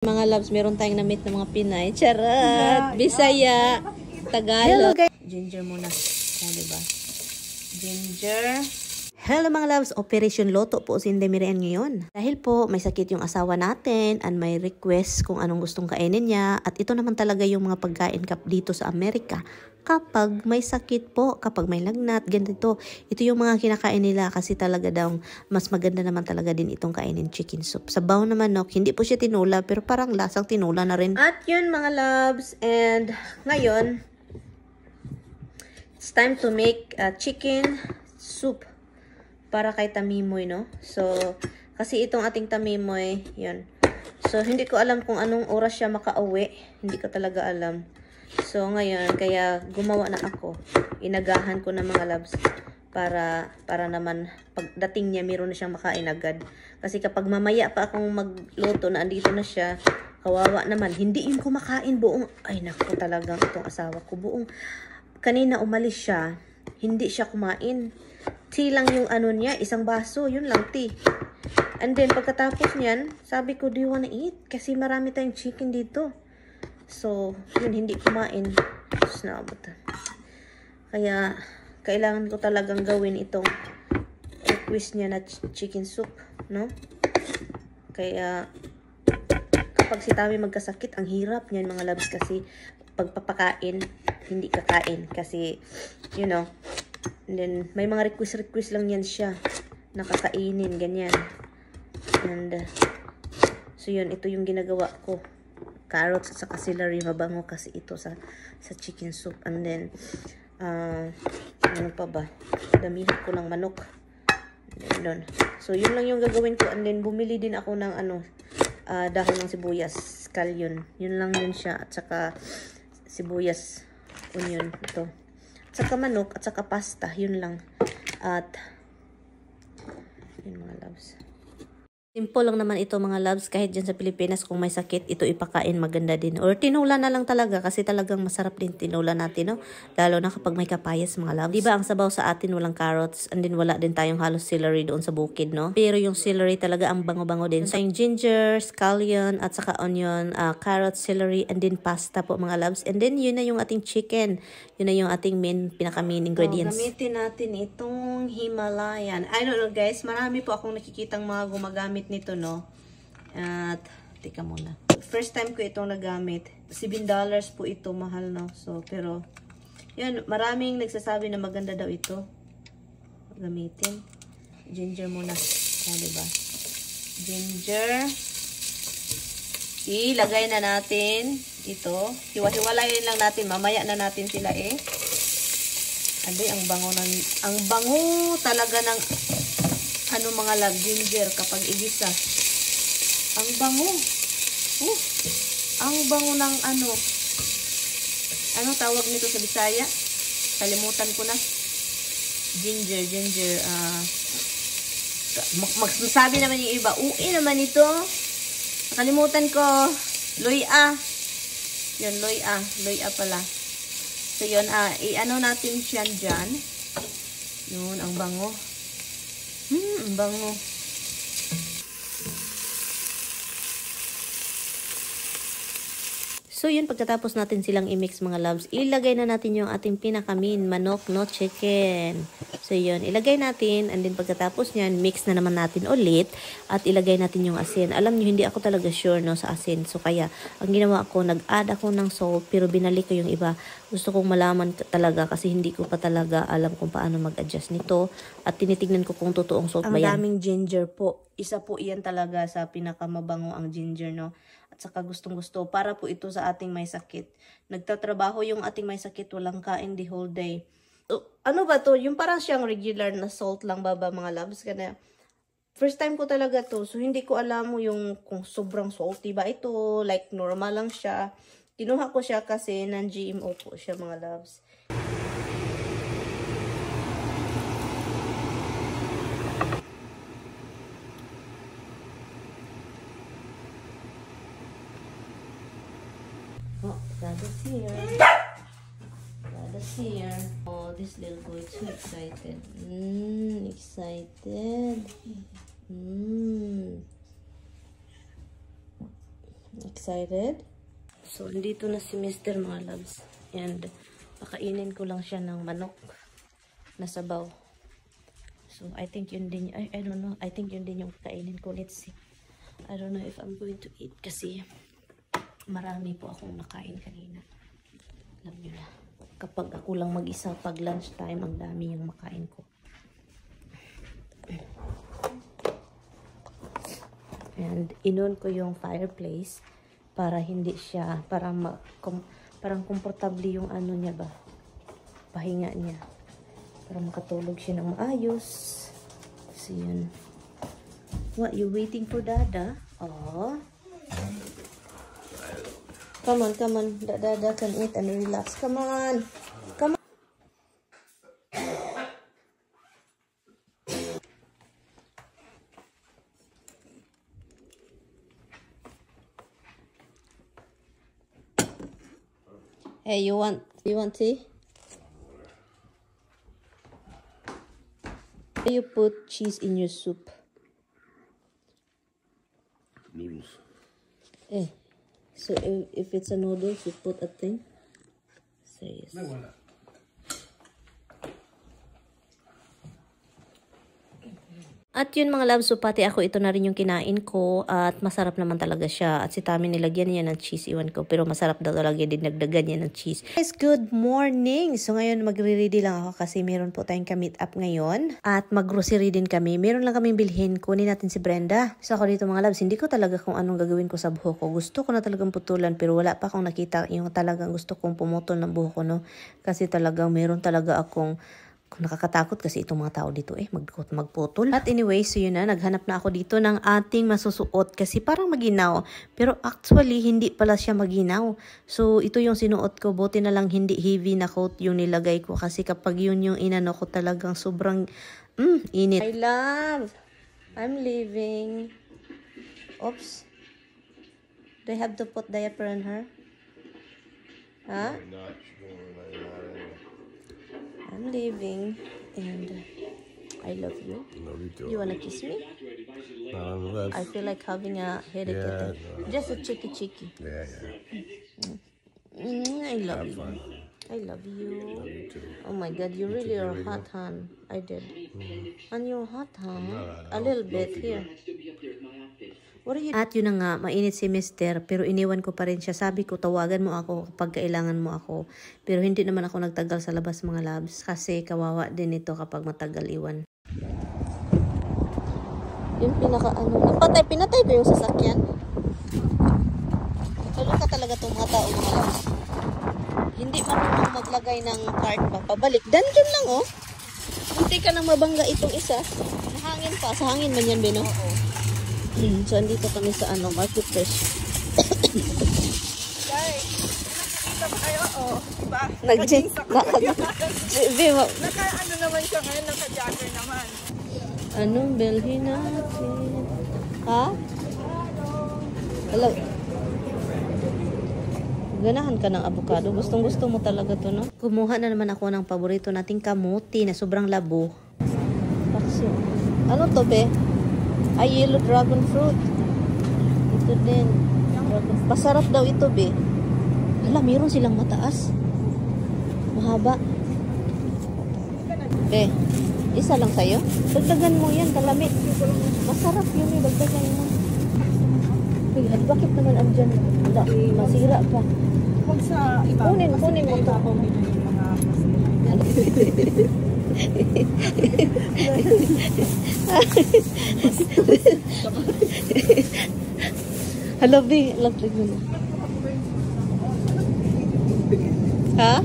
Mga loves, meron tayong na-meet ng mga Pinay. Charot! Bisaya! Tagalog. Ginger muna. O, diba? Ginger. Hello mga loves! Operation Loto po si Indemirian ngayon. Dahil po may sakit yung asawa natin and may request kung anong gustong kainin niya. At ito naman talaga yung mga pagkain dito sa Amerika. Kapag may sakit po, kapag may lagnat, ganito. Ito yung mga kinakain nila kasi talaga daw mas maganda naman talaga din itong kainin chicken soup. Sabaw na manok, hindi po siya tinula pero parang lasang tinula na rin. At yun mga loves, and ngayon, it's time to make a chicken soup para kay Tamimoy, no? So, kasi itong ating Tamimoy, yun. So, hindi ko alam kung anong oras siya makauwi. Hindi ko talaga alam. So, ngayon, kaya gumawa na ako. Inagahan ko na mga loves para naman pagdating niya, meron na siyang makain agad. Kasi kapag mamaya pa akong magluto na andito na siya, kawawa naman. Hindi yung kumakain buong, ay naku talagang itong asawa ko. Buong, kanina umalis siya, hindi siya kumain. Tea lang yung ano niya, isang baso, yun lang tea. And then, pagkatapos niyan, sabi ko, do you wanna eat? Kasi marami tayong chicken dito. So, yun, hindi kumain. Kaya, kailangan ko talagang gawin itong request niya na chicken soup, no? Kaya, kapag si Tami magkasakit, ang hirap niyan mga loves kasi pagpapakain, hindi kakain. Kasi, you know, and then, may mga request lang yan siya. Nakakainin, ganyan. And, so yun, ito yung ginagawa ko. Carrots at saka celery, mabango kasi ito sa chicken soup. And then, ano pa ba? Damihan ko ng manok. Doon. So, yun lang yung gagawin ko. And then, bumili din ako ng dahon ng sibuyas. Scallion. Yun lang yun siya. At saka, sibuyas. Onion. Ito. At saka manok. At saka pasta. Yun lang. At, yun mga loves. Simple lang naman ito mga loves, kahit dyan sa Pilipinas kung may sakit, ito ipakain maganda din. Or tinula na lang talaga kasi talagang masarap din tinula natin, no? Lalo na kapag may kapayas mga loves. Diba ang sabaw sa atin walang carrots and then wala din tayong halos celery doon sa bukid, no? Pero yung celery talaga ang bango-bango din. So yung ginger, scallion, at saka onion, carrots, celery, and then pasta po mga loves. And then yun na yung ating chicken. Yun na yung ating pinaka-main ingredients. So, gamitin natin itong Himalayan. I don't know guys, marami po akong nakikitang mga gumagamit nito, no? At, tika muna. First time ko itong nagamit. $7 po ito, mahal, no? So, pero, yun, maraming nagsasabi na maganda daw ito. Gamitin. Ginger muna. O, diba? Ginger. Ilagay na natin ito. Hiwa-hiwalayin lang natin. Mamaya na natin sila Abi, ang bango talaga ng mga love ginger kapag igisa. Ang bango. Ang bango ng ano tawag nito sa Bisaya? Kalimutan ko na. Ginger. Magsasabi naman yung iba, uwi naman ito. Nakalimutan ko. Loya. Yun, Loya pala. So yun, i-ano natin siya dyan. Yun, ang bango. Ang bango. So yun, pagkatapos natin silang i-mix mga loves, ilagay na natin yung ating pinakamin, manok, no, chicken. So yun, ilagay natin, and then pagkatapos nyan, mix na naman natin ulit, at ilagay natin yung asin. Alam nyo, hindi ako talaga sure, no, sa asin. So kaya, ang ginawa ko, nag-add ako ng salt, pero binalik ko yung iba. Gusto kong malaman talaga, kasi hindi ko pa talaga alam kung paano mag-adjust nito. At tinitignan ko kung totoong salt ba yan. Ang daming ginger po. Isa po iyan talaga sa pinakamabango ang ginger, no. At saka gustong-gusto para po ito sa ating may sakit. Nagtatrabaho yung ating may sakit, walang kain the whole day. Ano ba to? Yung parang siyang regular na salt lang ba mga loves? Kaya first time ko talaga to. So hindi ko alam yung kung sobrang salty ba ito. Like normal lang siya. Kinuha ko siya kasi non-GMO po siya mga loves. Oh, that is here. That is here. Oh, this little boy is so excited. Excited. Excited? So, andito na si Mr. mga loves. And, pakainin ko lang siya ng manok na sabaw. So, I think yun din, I don't know. I think yun din yung kainin ko. Let's see. I don't know if I'm going to eat kasi marami po akong nakain kanina. Alam nyo na. Kapag ako lang mag-isa, pag lunchtime, ang dami yung makain ko. And inon ko yung fireplace para hindi siya, parang komportable yung ano niya ba, pahinga niya. Para makatulog siya ng maayos. So yun. What, you waiting for Dada? Oh. Come on, come on. Dada can eat and relax. Come on. Come on. Hey, you want tea? You put cheese in your soup. Noodles. Eh. So if it's a noodles, you put a thing? Say yes. No, why not? At yun mga loves, so pati ako ito na rin yung kinain ko at masarap naman talaga siya. At si Tami nilagyan niya ng cheese, iwan ko. Pero masarap daw talaga din nagdagan niya ng cheese. Guys, good morning! So ngayon magre-ready lang ako kasi meron po tayong ka-meet up ngayon. At mag-grocery din kami. Meron lang kaming bilhin. Kunin natin si Brenda. So ako dito mga loves, hindi ko talaga kung anong gagawin ko sa buhok ko. Gusto ko na talagang putulan pero wala pa akong nakita yung talagang gusto kong pumutol ng buhok ko, no? Kasi talagang meron talaga akong nakakatakot kasi itong mga tao dito magputol. At anyway, so yun na, naghanap na ako dito ng ating masusuot kasi parang maginaw. Pero actually, hindi pala siya maginaw. So, ito yung sinuot ko. Buti na lang hindi heavy na coat yung nilagay ko kasi kapag yun yung inano ko talagang sobrang init. My love! I'm leaving. Oops. Do I have to put diaper on her? Huh? I'm leaving and I love you. Love you too. You wanna kiss me? I feel like having a headache. Yeah, Just a cheeky. Yeah. I love Have you. fun. I love you. Love you too. Oh my God, you really are hot, hon. I did. And you're hot, huh? not. A little bit here. What are you? At yun na nga, mainit si Mister, pero iniwan ko pa rin siya. Sabi ko, tawagan mo ako kapag kailangan mo ako. Pero hindi naman ako nagtagal sa labas mga loves kasi kawawa din ito kapag matagal iwan. Yung pinatay ba yung sasakyan? Tulong ka talaga itong mga tao mga loves. Hindi marunong maglagay ng cart pa pabalik. Dandiyan lang oh. Hindi ka nang mabangga itong isa. Mahangin pa. Sa hangin man yan, Bino? Oo. So, andito kami sa market fresh. Guys, tama kayo, diba? Nag-jeans. Naka-ano naman siya ngayon, naka-jogger naman. Anong bilhin natin? Ha? Hello. Ganahan ka ng avocado. Gustong-gusto mo talaga to, no? Kumuha na naman ako ng paborito nating kamuti na sobrang labo. Ano to, be? Ay, yellow dragon fruit. Ito din. Masarap daw ito, be. Hala, meron silang mataas. Mahaba. Be, isa lang sa'yo? Dagdagan mo yan, kalami. Masarap yun, dagdagan mo. At bakit naman andyan? Wala, masira pa. Kung sa iba, Kunin mo ito. Hello, B. Lapit mo na. Ha?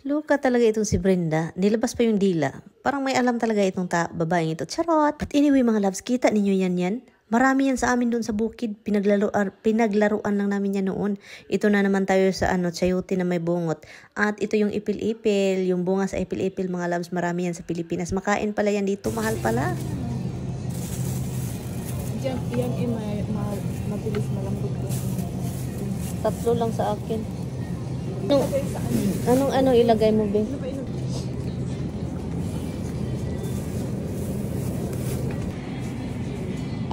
Luka talaga itong si Brenda. Nilabas pa yung dila. Parang may alam talaga itong babaeng ito. Charot! But anyway mga loves, kita ninyo yan. Marami yan sa amin doon sa bukid. Pinaglaruan lang namin yan noon. Ito na naman tayo sa chayote na may bungot. At ito yung ipil-ipil. Yung bunga sa ipil-ipil mga loves. Marami yan sa Pilipinas. Makain pala yan dito. Mahal pala. Yan ay mabilis malambot ko. 3 lang sa akin. Anong ilagay mo, be?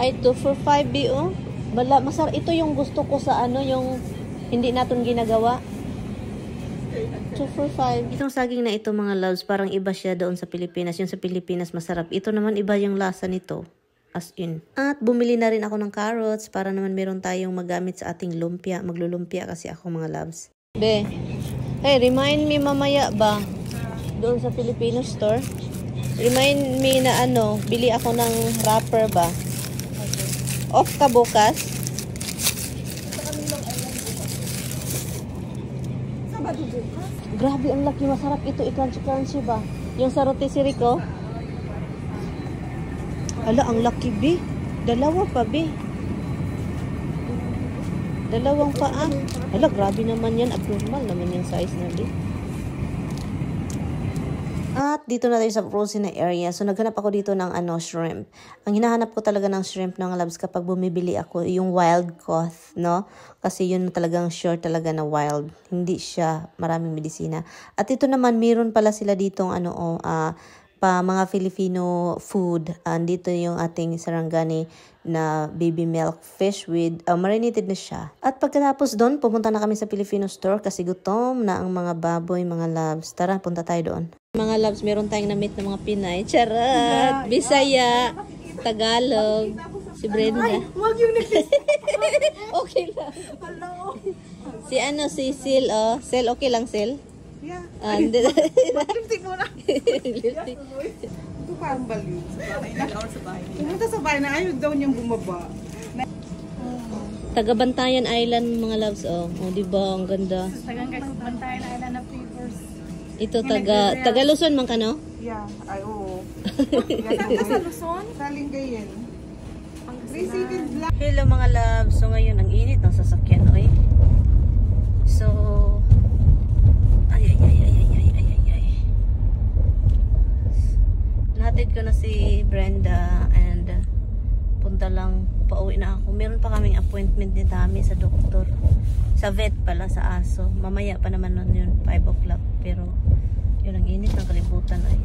Ay, 2 for 5 oh. Bala, ito yung gusto ko sa ano, yung hindi natin ginagawa. 2 for 5. Itong saging na ito mga loves, parang iba siya doon sa Pilipinas. Yung sa Pilipinas masarap. Ito naman iba yung lasa nito. As in. At bumili na rin ako ng carrots para naman meron tayong magamit sa ating lumpia. Maglulumpia kasi ako mga loves. Be, hey, remind me mamaya ba? Doon sa Filipino store. Remind me na ano, bili ako ng wrapper ba? Off ka bukas? Sabado bukas. Grabe, ang laki. Masarap ito. I-crunchy-crunchy ba? Yung sa rotisserie ko. Ala, ang laki, be. Dalawa pa, be. Dalawang paa. Ala, grabe naman yan. Abnormal naman yung size na, be. At dito na tayo sa frozen na area. So, naghanap ako dito ng shrimp. Ang hinahanap ko talaga ng shrimp ng loves kapag bumibili ako, yung wild caught, no? Kasi yun talagang sure talaga na wild. Hindi siya maraming medisina. At ito naman, meron pala sila ditong pa mga Filipino food. Dito yung ating sarangani na baby milk fish with marinated na siya. At pagkatapos doon, pumunta na kami sa Filipino store kasi gutom na ang mga baboy, mga loves. Tara, punta tayo doon. Mga loves, meron tayong na-meet ng mga Pinay. Charot! Bisaya, Tagalog, si Brenda. Ay, wag yung Okay lang. Hello. Si Sil, oh. Sil, okay lang, Sil? Yeah. Lipstick muna. Lipstick. Ito parang baliw. Sa bahay. Pumunta sa bahay na ayaw daw niyang bumaba. Tagabantayan Island, mga loves, oh. Oh, diba? Ang ganda. Tagabantayan Island na papers. Ito, taga Luzon man ka, no? Yeah. Ay, oo. Sa Luzon? Sa Lingayen. Received black. Hello mga loves. So ngayon, ang init ng sasakyan, oy. So, ay. Nahatid ko na si Brenda and punta lang, pauwi na ako. Meron pa kaming appointment ni Tami sa doktor. Sa vet pala, sa aso. Mamaya pa naman nun yun, 5 o'clock. Pero, yun ang init ng kalibutan ay.